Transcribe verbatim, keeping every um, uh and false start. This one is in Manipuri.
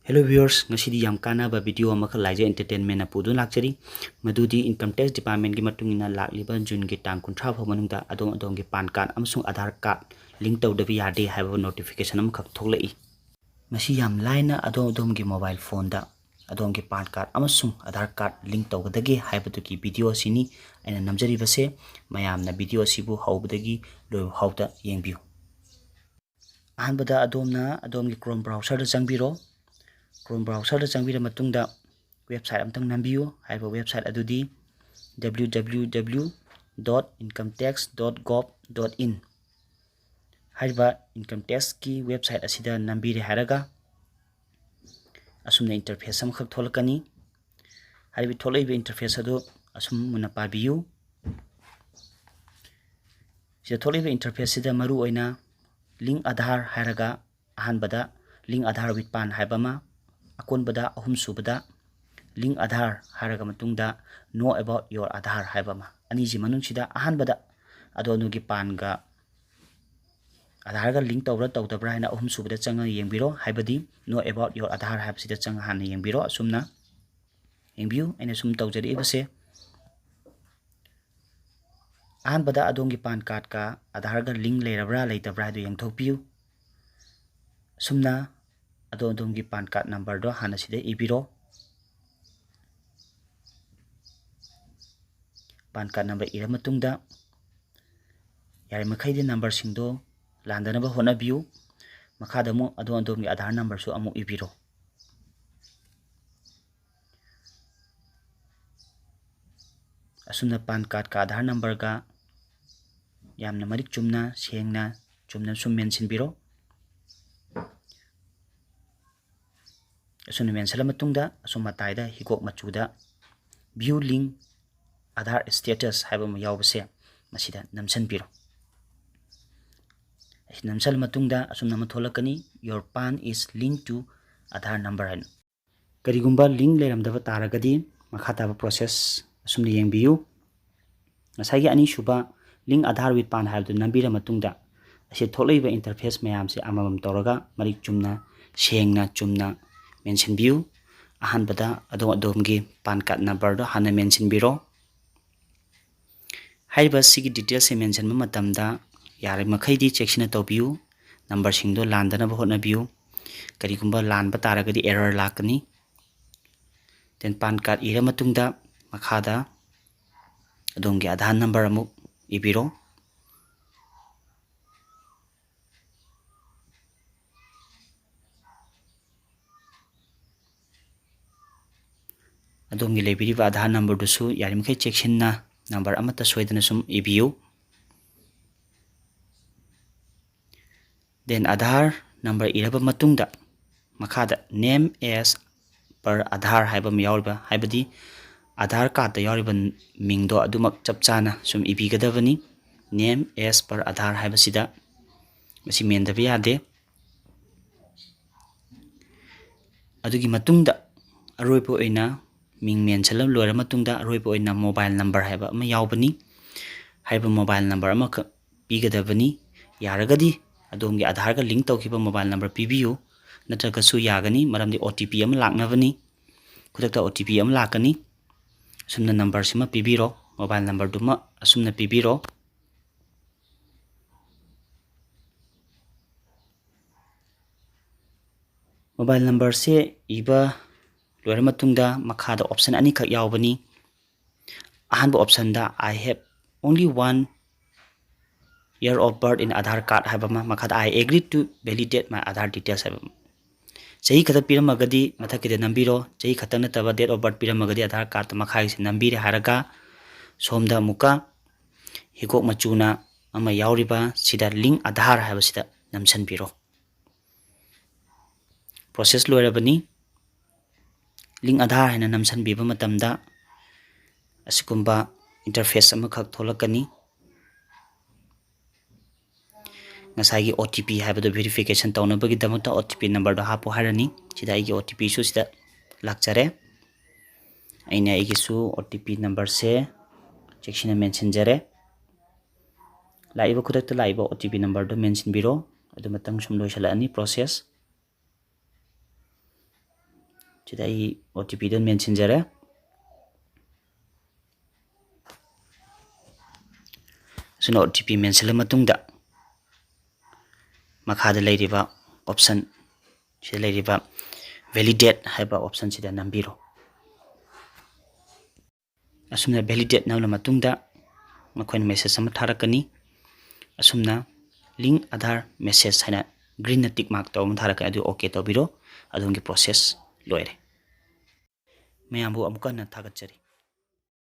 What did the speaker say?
Hello viewers, ꯉꯁꯤꯗꯤ ꯌꯥꯝ ꯀꯥꯟꯅꯕ video ꯑꯃꯈꯛ ꯂꯥꯏꯖ Entertainmentꯅ ꯄꯨꯗꯨꯅ ꯂꯥꯛꯆꯔꯤ꯫ ꯃꯗꯨꯗꯤ Income Tax Departmentꯀꯤ ꯃꯇꯨꯡ ꯏꯟꯅ ꯂꯥꯛꯂꯤꯕ Juneꯒꯤ ꯇꯥꯡ ꯀꯨꯟꯊ꯭ꯔꯥ ꯐꯥꯎ ꯃꯅꯨꯡꯗ ꯑꯗꯣꯝ ꯑꯗꯣꯝꯒꯤ PAN card ꯑꯃꯁꯨꯡ Aadhaar card link ꯇꯧꯗꯕ ꯌꯥꯗꯦ ꯍꯥꯏꯕ notification ꯑꯃꯈꯛ ꯊꯣꯛꯂꯛꯏ꯫ ꯃꯁꯤ ꯌꯥꯝ ꯂꯥꯏꯅ ꯑꯗꯣꯝ ꯑꯗꯣꯝꯒꯤ mobile phoneꯗ ꯑꯗꯣꯝꯒꯤ PAN card ꯑꯃꯁꯨꯡ Aadhaar card link ꯇꯧꯒꯗꯒꯦ ꯍꯥꯏꯕꯗꯨꯒꯤ video ꯑꯁꯤꯅꯤ ꯑꯩꯅ ꯅꯝꯖꯔꯤꯕꯁꯦ꯫ ꯃꯌꯥꯝꯅ video ꯑꯁꯤꯕꯨ ꯍꯧꯕꯗꯒꯤ ꯂꯣꯏꯕ ꯐꯥꯎꯗ ꯌꯦꯡꯕꯤꯌꯨ꯫ ꯑꯍꯥꯟꯕꯗ ꯑꯗꯣꯝꯅ ꯑꯗꯣꯝꯒꯤ Chrome browserꯗ ꯆꯪꯕꯤꯔꯣ꯫ Chrome browserꯗ ꯆꯪꯕꯤꯔ ꯃꯇꯨꯡꯗ website ꯑꯝꯇꯪ ꯅꯝꯕꯤꯌꯨ꯫ ꯍꯥꯏꯔꯤꯕ website ꯑꯗꯨꯗꯤ W W W dot income tax dot gov dot in꯫ ꯍꯥꯏꯔꯤꯕ Income Taxꯀꯤ website ꯑꯁꯤꯗ ꯅꯝꯕꯤꯔꯦ ꯍꯥꯏꯔꯒ ꯑꯁꯨꯝꯅ interface ꯑꯃꯈꯛ ꯊꯣꯛꯂꯛꯀꯅꯤ꯫ ꯍꯥꯏꯔꯤꯕ ꯊꯣꯛꯂꯛꯏꯕ interface ꯑꯗꯨ ꯑꯁꯨꯝ ꯃꯨꯟꯅ ꯄꯥꯕꯤꯌꯨ꯫ ꯁꯤꯗ ꯊꯣꯛꯂꯛꯏꯕ interfaceꯁꯤꯗ ꯃꯔꯨꯑꯣꯏꯅ Link Aadhaar ꯍꯥꯏꯔꯒ ꯑꯍꯥꯟꯕꯗ Link Aadhaar with PAN ꯍꯥꯏꯕ ꯑꯃ, ꯑꯀꯣꯟꯕꯗ ꯑꯍꯨꯝꯁꯨꯕꯗ Link Aadhaar ꯍꯥꯏꯔꯒ ꯃꯇꯨꯡꯗ Know About Your Aadhaar ꯍꯥꯏꯕ ꯑꯃ, ꯑꯅꯤꯁꯤ ꯃꯅꯨꯡꯁꯤꯗ ꯑꯍꯥꯟꯕꯗ ꯑꯗꯣ ꯑꯗꯣꯝꯒꯤ PANꯒ Aadhaarꯒ link ꯇꯧꯕ꯭ꯔꯥ ꯇꯧꯗꯕ꯭ꯔꯥ ꯍꯥꯏꯅ ꯑꯍꯨꯝꯁꯨꯕꯗ ꯆꯪꯉꯒ ꯌꯦꯡꯕꯤꯔꯣ, ꯍꯥꯏꯕꯗꯤ Know About Your Aadhaar ꯍꯥꯏꯕꯁꯤꯗ ꯆꯪꯉ ꯍꯥꯟꯅ ꯌꯦꯡꯕꯤꯔꯣ꯫ ꯑꯁꯨꯝꯅ ꯌꯦꯡꯕꯤꯌꯨ, ꯑꯩꯅ ꯁꯨꯝ ꯇꯧꯖꯔꯛꯏꯕꯁꯦ꯫ ꯑꯍꯥꯟꯕꯗ ꯑꯗꯣꯝꯒꯤ PAN cardꯀ Aadhaarꯒ link ꯂꯩꯔꯕ꯭ꯔꯥ ꯂꯩꯇꯕ꯭ꯔꯥ ꯍꯥꯏꯗꯨ ꯌꯦꯡꯊꯣꯛꯄꯤꯌꯨ꯫ ꯑꯁꯨꯝꯅ ꯑꯗꯣꯝ ꯑꯗꯣꯝꯒꯤ PAN card numberꯗꯣ ꯍꯥꯟꯅ ꯁꯤꯗ ꯏꯕꯤꯔꯣ꯫ PAN card number ꯏꯔ ꯃꯇꯨꯡꯗ ꯌꯥꯔꯤꯃꯈꯩꯗꯤ numberꯁꯤꯡꯗꯣ ꯂꯥꯟꯗꯅꯕ ꯍꯣꯠꯅꯕꯤꯌꯨ꯫ ꯃꯈꯥꯗ ꯑꯃꯨꯛ ꯑꯗꯣꯝ ꯑꯗꯣꯝꯒꯤ Aadhaar numberꯁꯨ ꯑꯃꯨꯛ ꯏꯕꯤꯔꯣ꯫ ꯑꯁꯨꯝꯅ PAN cardꯀ Aadhaar numberꯒ ꯌꯥꯝꯅ ꯃꯔꯤꯛ ꯆꯨꯝꯅ, ꯁꯦꯡꯅ, ꯆꯨꯝꯅ ꯁꯨꯝ ꯃꯦꯟꯁꯤꯟꯕꯤꯔꯣ꯫ ꯑꯁꯨꯝꯅ ꯃꯦꯟꯁꯤꯜꯂ ꯃꯇꯨꯡꯗ ꯑꯁꯨꯝ ꯃꯇꯥꯏꯗ ꯍꯤꯒꯣꯛ ꯃꯆꯨꯗ View Link Aadhaar Status ꯍꯥꯏꯕ ꯑꯃ ꯌꯥꯎꯕꯁꯦ ꯃꯁꯤꯗ ꯅꯝꯁꯤꯟꯕꯤꯔꯣ꯫ ꯑꯁꯤ ꯅꯝꯁꯤꯜꯂ ꯃꯇꯨꯡꯗ ꯑꯁꯨꯝꯅ ꯑꯃ ꯊꯣꯛꯂꯛꯀꯅꯤ, "Your PAN is linked to Aadhaar number" ꯍꯥꯏꯅ꯫ ꯀꯔꯤꯒꯨꯝꯕ link ꯂꯩꯔꯝꯗꯕ ꯇꯥꯔꯒꯗꯤ ꯃꯈꯥ ꯇꯥꯕ process ꯑꯁꯨꯝꯅ ꯌꯦꯡꯕꯤꯌꯨ꯫ ꯉꯁꯥꯏꯒꯤ ꯑꯅꯤꯁꯨꯕ Link Aadhaar with PAN ꯍꯥꯏꯕꯗꯨ ꯅꯝꯕꯤꯔ ꯃꯇꯨꯡꯗ ꯑꯁꯤ ꯊꯣꯛꯂꯛꯏꯕ interface ꯃꯌꯥꯝꯁꯦ ꯑꯃꯃꯝ ꯇꯧꯔꯒ ꯃꯔꯤꯛ ꯆꯨꯝꯅ, ꯁꯦꯡꯅ, ꯆꯨꯝꯅ ꯃꯦꯟꯁꯤꯟꯕꯤꯌꯨ꯫ ꯑꯍꯥꯟꯕꯗ ꯑꯗꯣꯝ ꯑꯗꯣꯝꯒꯤ ꯄꯥꯟ ꯀꯥꯔꯗ ꯅꯝꯕꯔꯗꯣ ꯍꯥꯟꯅ ꯃꯦꯟꯁꯤꯟꯕꯤꯔꯣ꯫ ꯍꯥꯏꯔꯤꯕ ꯁꯤꯒꯤ ꯗꯤꯇꯦꯜꯁꯁꯦ ꯃꯦꯟꯁꯤꯟꯕ ꯃꯇꯝꯗ ꯌꯥꯔꯤꯃꯈꯩꯗꯤ ꯆꯦꯛꯁꯤꯟꯅ ꯇꯧꯕꯤꯌꯨ꯫ ꯅꯝꯕꯔꯁꯤꯡꯗꯣ ꯂꯥꯟꯗꯅꯕ ꯍꯣꯠꯅꯕꯤꯌꯨ꯫ ꯀꯔꯤꯒꯨꯝꯕ ꯂꯥꯟꯕ ꯇꯥꯔꯒꯗꯤ ꯑꯦꯔꯔ ꯂꯥꯛꯀꯅꯤ꯫ ꯗꯦꯟ ꯄꯥꯟ ꯀꯥꯔꯗ ꯏꯔ ꯃꯇꯨꯡꯗ ꯃꯈꯥꯗ ꯑꯗꯣꯝꯒꯤ ꯑꯙꯥꯔ ꯅꯝꯕꯔ ꯑꯃꯨꯛ ꯏꯕꯤꯔꯣ꯫ ꯑꯗꯣꯝꯒꯤ ꯂꯩꯕꯤꯔꯤꯕ ꯑꯙꯥꯔ ꯅꯝꯕꯔꯗꯨꯁꯨ ꯌꯥꯔꯤꯃꯈꯩ ꯆꯦꯛꯁꯤꯟꯅ ꯅꯝꯕꯔ ꯑꯃꯠꯇ ꯁꯣꯏꯗꯅ ꯁꯨꯝ ꯏꯕꯤꯌꯨ꯫ ꯗꯦꯟ ꯑꯙꯥꯔ ꯅꯝꯕꯔ ꯏꯔꯕ ꯃꯇꯨꯡꯗ ꯃꯈꯥꯗ name as per ꯑꯙꯥꯔ ꯍꯥꯏꯕ ꯑꯃ ꯌꯥꯎꯔꯤꯕ, ꯍꯥꯏꯕꯗꯤ ꯑꯙꯥꯔ ꯀꯥꯔꯠꯇ ꯌꯥꯎꯔꯤꯕ ꯃꯤꯡꯗꯣ ꯑꯗꯨꯃꯛ ꯆꯞ ꯆꯥꯅ ꯁꯨꯝ ꯏꯕꯤꯒꯗꯕꯅꯤ꯫ Name as per ꯑꯙꯥꯔ ꯍꯥꯏꯕꯁꯤꯗ ꯃꯁꯤ ꯃꯦꯟꯗꯕ ꯌꯥꯗꯦ꯫ ꯑꯗꯨꯒꯤ ꯃꯇꯨꯡꯗ ꯑꯔꯣꯏꯕ ꯑꯣꯏꯅ ꯃꯤꯡ ꯃꯦꯟꯁꯤꯜꯂ ꯂꯣꯏꯔ ꯃꯇꯨꯡꯗ ꯑꯔꯣꯏꯕ ꯑꯣꯏꯅ ꯃꯣꯕꯥꯏꯜ ꯅꯝꯕꯔ ꯍꯥꯏꯕ ꯑꯃ ꯌꯥꯎꯕꯅꯤ꯫ ꯍꯥꯏꯔꯤꯕ ꯃꯣꯕꯥꯏꯜ ꯅꯝꯕꯔ ꯑꯃꯈꯛ ꯄꯤꯒꯗꯕꯅꯤ꯫ ꯌꯥꯔꯒꯗꯤ ꯑꯗꯣꯝꯒꯤ ꯑꯙꯥꯔꯒ ꯂꯤꯡ ꯇꯧꯈꯤꯕ ꯃꯣꯕꯥꯏꯜ ꯅꯝꯕꯔ ꯄꯤꯕꯤꯌꯨ, ꯅꯠꯇ꯭ꯔꯒꯁꯨ ꯌꯥꯒꯅꯤ, ꯃꯔꯝꯗꯤ ꯑꯣ ꯇꯤ ꯄꯤ ꯑꯃ ꯂꯥꯛꯅꯕꯅꯤ꯫ ꯈꯨꯗꯛꯇ ꯑꯣ ꯇꯤ ꯄꯤ ꯑꯃ ꯂꯥꯛꯀꯅꯤ꯫ ꯑꯁꯨꯝꯅ ꯅꯝꯕꯔꯁꯤꯃ ꯄꯤꯕꯤꯔꯣ, ꯃꯣꯕꯥꯏꯜ ꯅꯝꯕꯔꯗꯨꯃ ꯑꯁꯨꯝꯅ ꯄꯤꯕꯤꯔꯣ꯫ ꯃꯣꯕꯥꯏꯜ ꯅꯝꯕꯔꯁꯦ ꯏꯕ ꯂꯣꯏꯔ ꯃꯇꯨꯡꯗ ꯃꯈꯥꯗ ꯑꯣꯞꯁꯟ ꯑꯅꯤꯈꯛ ꯌꯥꯎꯕꯅꯤ꯫ ꯑꯍꯥꯟꯕ ꯑꯣꯞꯁꯟꯗ "I have only one year of birth in Aadhaar card" ꯍꯥꯏꯕ ꯑꯃ, ꯃꯈꯥꯗ "I agree to validate my Aadhaar details" ꯍꯥꯏꯕ ꯑꯃ꯫ ꯆꯍꯤ ꯈꯛꯇ ꯄꯤꯔꯝꯃꯒꯗꯤ ꯃꯊꯛꯀꯤꯗ ꯅꯝꯕꯤꯔꯣ, ꯆꯍꯤ ꯈꯛꯇꯪ ꯅꯠꯇꯕ date of birth ꯄꯤꯔꯝꯃꯒꯗꯤ ꯑꯙꯥꯔ ꯀꯥꯔꯠꯇ ꯃꯈꯥꯒꯤꯁꯦ ꯅꯝꯕꯤꯔꯦ ꯍꯥꯏꯔꯒ ꯁꯣꯝꯗ ꯑꯃꯨꯛꯀ ꯍꯤꯒꯣꯛ ꯃꯆꯨꯅ ꯑꯃ ꯌꯥꯎꯔꯤꯕ ꯁꯤꯗ "Link Aadhaar" ꯍꯥꯏꯕꯁꯤꯗ ꯅꯝꯁꯤꯟꯕꯤꯔꯣ꯫ ꯄ꯭ꯔꯣꯁꯦꯁ ꯂꯣꯏꯔꯕꯅꯤ꯫ "Link Aadhaar" ꯍꯥꯏꯅ ꯅꯝꯁꯤꯟꯕꯤꯕ ꯃꯇꯝꯗ ꯑꯁꯤꯒꯨꯝꯕ ꯏꯟꯇꯔꯐꯦꯁ ꯑꯃꯈꯛ ꯊꯣꯛꯂꯛꯀꯅꯤ꯫ ꯉꯁꯥꯏꯒꯤ ꯑꯣ ꯇꯤ ꯄꯤ ꯍꯥꯏꯕꯗꯣ ꯚꯦꯔꯤꯐꯤꯀꯦꯁꯟ ꯇꯧꯅꯕꯒꯤꯗꯃꯛꯇ ꯑꯣ ꯇꯤ ꯄꯤ ꯅꯝꯕꯔꯗꯣ ꯍꯥꯞꯄꯨ ꯍꯥꯏꯔꯅꯤ꯫ ꯁꯤꯗ ꯑꯩꯒꯤ ꯑꯣ ꯇꯤ ꯄꯤꯁꯨ ꯁꯤꯗ ꯂꯥꯛꯆꯔꯦ꯫ ꯑꯩꯅ ꯑꯩꯒꯤꯁꯨ ꯑꯣ ꯇꯤ ꯄꯤ ꯅꯝꯕꯔꯁꯦ ꯆꯦꯛꯁꯤꯟꯅ ꯃꯦꯟꯁꯤꯟꯖꯔꯦ꯫ ꯂꯥꯛꯏꯕ, ꯈꯨꯗꯛꯇ ꯂꯥꯛꯏꯕ ꯑꯣ ꯇꯤ ꯄꯤ ꯅꯝꯕꯔꯗꯣ ꯃꯦꯟꯁꯤꯟꯕꯤꯔꯣ꯫ ꯑꯗꯨ ꯃꯇꯪ ꯁꯨꯝ ꯂꯣꯏꯁꯤꯜꯂꯛꯑꯅꯤ ꯄ꯭ꯔꯣꯁꯦꯁ꯫ ꯁꯤꯗ ꯑꯩ ꯑꯣ ꯇꯤ ꯄꯤꯗꯣ ꯃꯦꯟꯁꯤꯟꯖꯔꯦ꯫ ꯑꯁꯨꯝꯅ ꯑꯣ ꯇꯤ ꯄꯤ ꯃꯦꯟꯁꯤꯜꯂ ꯃꯇꯨꯡꯗ ꯃꯈꯥꯗ ꯂꯩꯔꯤꯕ option, ꯁꯤꯗ ꯂꯩꯔꯤꯕ validate ꯍꯥꯏꯕ option ꯁꯤꯗ ꯅꯝꯕꯤꯔꯣ꯫ ꯑꯁꯨꯝꯅ validate ꯅꯝꯂ ꯃꯇꯨꯡꯗ ꯃꯈꯣꯏꯅ message ꯑꯃ ꯊꯥꯔꯛꯀꯅꯤ꯫ ꯑꯁꯨꯝꯅ link Aadhaar message ꯍꯥꯏꯅ greenꯅ tick mark ꯇꯧꯕ ꯑꯃ ꯊꯥꯔꯛꯀꯅꯤ, ꯑꯗꯨ OK ꯇꯧꯕꯤꯔꯣ꯫ ꯑꯗꯣꯝꯒꯤ process ꯂꯣꯏꯔꯦ꯫ ꯃꯌꯥꯝꯕꯨ ꯑꯃꯨꯛꯀ ꯍꯟꯅ ꯊꯥꯒꯠꯆꯔꯤ꯫